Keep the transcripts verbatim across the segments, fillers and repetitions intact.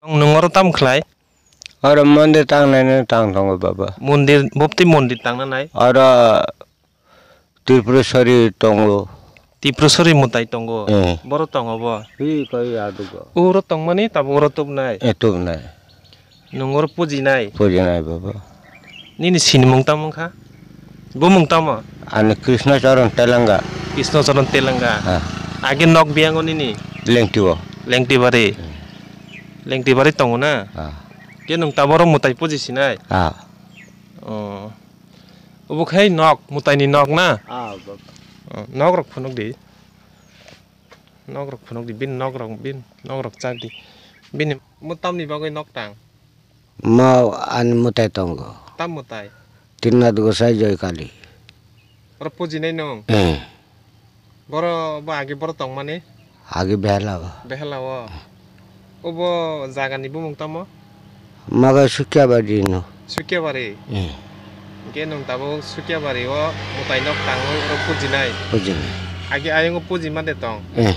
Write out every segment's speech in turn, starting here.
Nwng oro tam khlai? Oro mondir tangnai no tang tongo baba. Mondir, bopti mondir tangna nai? Oro Tripureshwari tongo. Tripureshwari mwtai tongo? Eh. Boro tongo bo? Hi koi adugo. Uro tongmani tabuk oro tubnai? Eh, tubnai. Nwng oro pujinai? Pujinai baba. Nini sinimung tamo wngkha? Bumung tamo? Ani Krishna Charan Telanga. Krishna Charan Telanga. Ah. Age nok biyango nini? Lengtio. Lengtibari. Hmm. Lengtibari tongo na? Ah. Ke nwng taboro mwtai puji sinai? Ah. Oh. Obo khai nok, mwtaini nok na? Ah, baba. Oh, nok rok phunuk di. Nok rok phunuk di, bin nok rok, bin nok rok chak di. Bini mo tamni bagwi nok tang? Mo ani mwtai tongo. Tam mwtai? Trinath Gosai Joy Kali. Oro pujinai nwng? Eh. Boro bo agi boro tongmani? Agi behela bo. Behela o. Obo jagani bumung tamo? Maga Sukiabari no. Sukiabari? Eh. Hingke nwng tabuk Sukiabari o mwtai nok tangwi oro pujinai? Pujinai. Agi ayongo pujima de tong? Eh.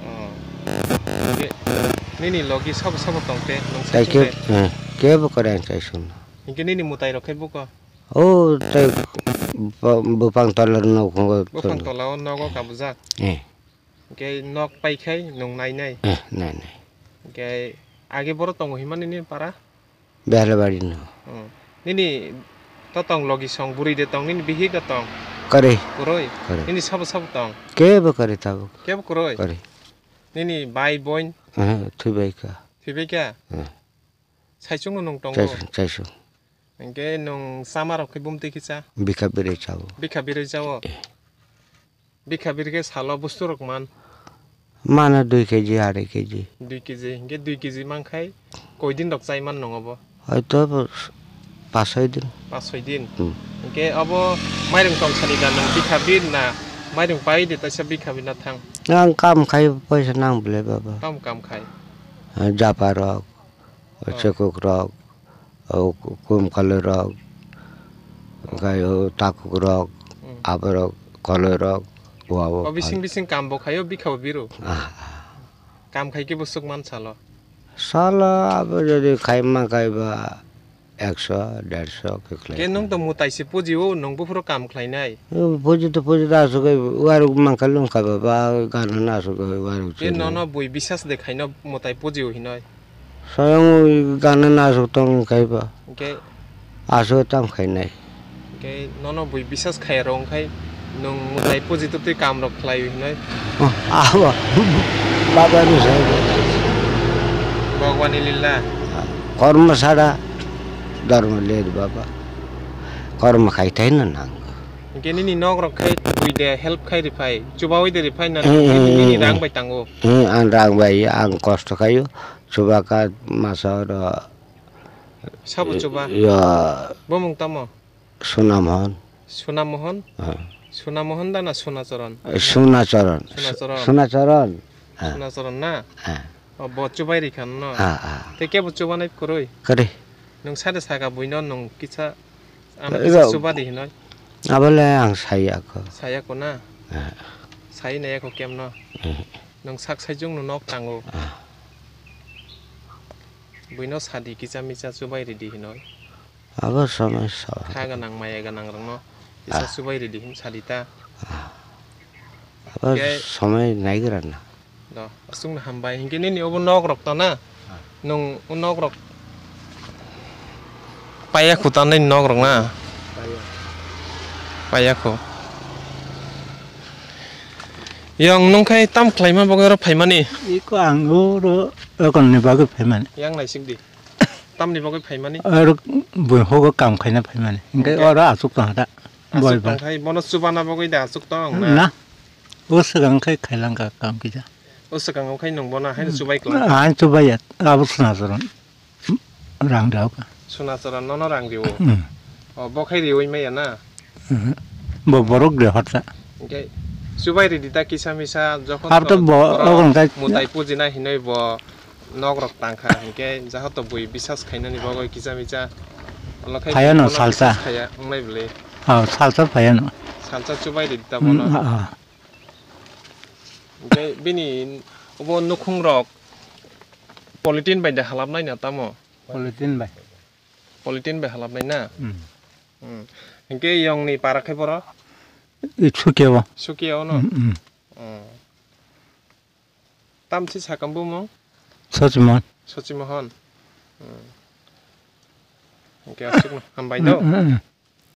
Oh. Hingke nini logi sabo sabo tong te nwng Tei saichung ke, de? Eh, kebo kore ang chai sung. Hingke nini mwtai rok khe buko? O tei bo-, bupang tola no khungo. Bupang tola o nogo kabujak? Eh. Hingke nok paikhai nwng nainai? Eh, nainai. Hingke age boro tongo himani nini para? Behlabari no. Hmm. Nini totong logi song bwrwi de tong, nini bihik de tong? Kwrwi. Kwrwi? Kwrwi. Nini sabo sabo tong? Kebo kwrwi tabuk. Kebo kwrwi? Kwrwi. Nini bai boin? Eh, thwibai kha. Thwibai kha? Eh. Saichung no nwng tongo? Chaisung, chaisung. Hingke nwng chama rok khe bumtwi kisa? Bikha birwi chao. Bikha birwi chao? Eh. Bikha birwi khe salo bustu rok man? Mano dui keji, arai keji. Dui keji, hingke dui keji mankhai koi din rok chai man nwng obo? Hoito bo pas soi din. Pas soi din? Hmm. Hingke obo mairung tong sani da nwng bikha bir na mairung pai de taisa bikha bir na thang? Ang kam khai poisa nang bwle baba. Kam, kam khai? Ah, japa rok. Oh. Chekuk rok, oh, kum kaloi rok, hingke, oh, takuk rok, hmm, aborok, koloi rok, wa, wa, oh, bising, bising kam bo khaio, bikha bo biro. Ah, ah. Kam khai khe bo swk man salo? Salo abo jodi khai ma khai ba ekso, derso khe khlai. Khe nwng to mwtai se puji o, nwng buphuru kam khlainai? Eh, puji to puji da aswk, waruk man kha lung kha ba, ba gana na aswk waruk. Khe chini. Nono bui bisas de khaino mwtai puji o hinoi? Soyong gana nasuk tong kaiba. Hingke? Aswk tam khainai. Hingke nono bui bisas khaiya rok wngkhai nwng mwtai puji twtwi kam rok khlai hinoi? Oh, abo. Baba ni sai. Bhagwani lila. Kormo sara dharma le baba. Kormo khai thai na nang. Hingke nini nok rok khai bui de help khai riphai, chubawi de riphai na. Eh, eh, nini, nini eh, rang eh. Bai tango. Eh, ang rang bai, ang kosto khaio. Chubaka masa oro. Sabo chuba? Ya. Bomung tamo? Suna Mohon. Suna Mohon? Ah. Suna Mohon da na Suna Charan? Eh, Suna Charan. Suna Charan. Suna Charan. Ah. Suna Charan na? Ah. Oh, bo chubai rikha no? Ah, ah. Te kebo chubanai kwrwi? Kwrwi. Nwng sade saka buino nwng kisa ano kisa chuba di hinoi? Abole ang saya ko. Saya ko na? Ah. Sai nai ko kem no? Eh. Nwng sak sai jung no nok tango. Ah. Buino sadi kisa misa chubai ridi hinoi. Abo somai sa. Kha ganang maya ganang rokno kisa, ah, chubai ridi hin sadi ta. Ah. Abo somai naigra na. Do, aswkno hambai. Hinkhe nini obo nok rok ta na? Ah. Nwng o nok rok paiya khu ta nini nok rok na? Paiya. Paiya khu. Yang nung khai tam khlaima bagwi oro phaimani? Iko ang oro rokonni bagwi phaimani. Yang naisik di. Tamni bagwi phaimani? Oro bui hogo kam khaina phaimani. Hinkhe, hinkhe oro aswk tong da. Aswk boi ba. Tong khai bono chubana bagwi da aswk tong na? Na. O swkang khai khailangkha kam kisa. O swkang khai nwng bono haino chubai klang? Haino chubai ya. Abo Suna Charan. Rang rao kha. Suna Charan nono rang rio? Hmm. O, bo khai riwi maya na? Hmm. Bo borok de hotsa. Hinkhe chubai ridi ta kisa misa jokhon. Abo to to bo, borok ogon kai mutai pujina hinoi bo nok rok tangkha, hinkhe jaha to bui bisas khainani bagwi kisa misa. Olo khai phaya no bono salsa. Bisas khaya wngnai bwle. Ah, salsa phaya no. Salsa chubai ridi ta bono. Hmm, ah, ah. Hinkhe bini obo nukhung rok Polythene bai de halapnai na tamo? Polythene bai. Polythene bai halapnai na? Hmm. Hmm. Hinkhe yongni para khe boro? I Sukiao. Sukiao no? Hmm, hmm. Hmm. Tamsi sakam bumung? Sochimon. Sochimohon. Hmm. Hinkhe aswkno hambai do. Hmm, hmm, hmm.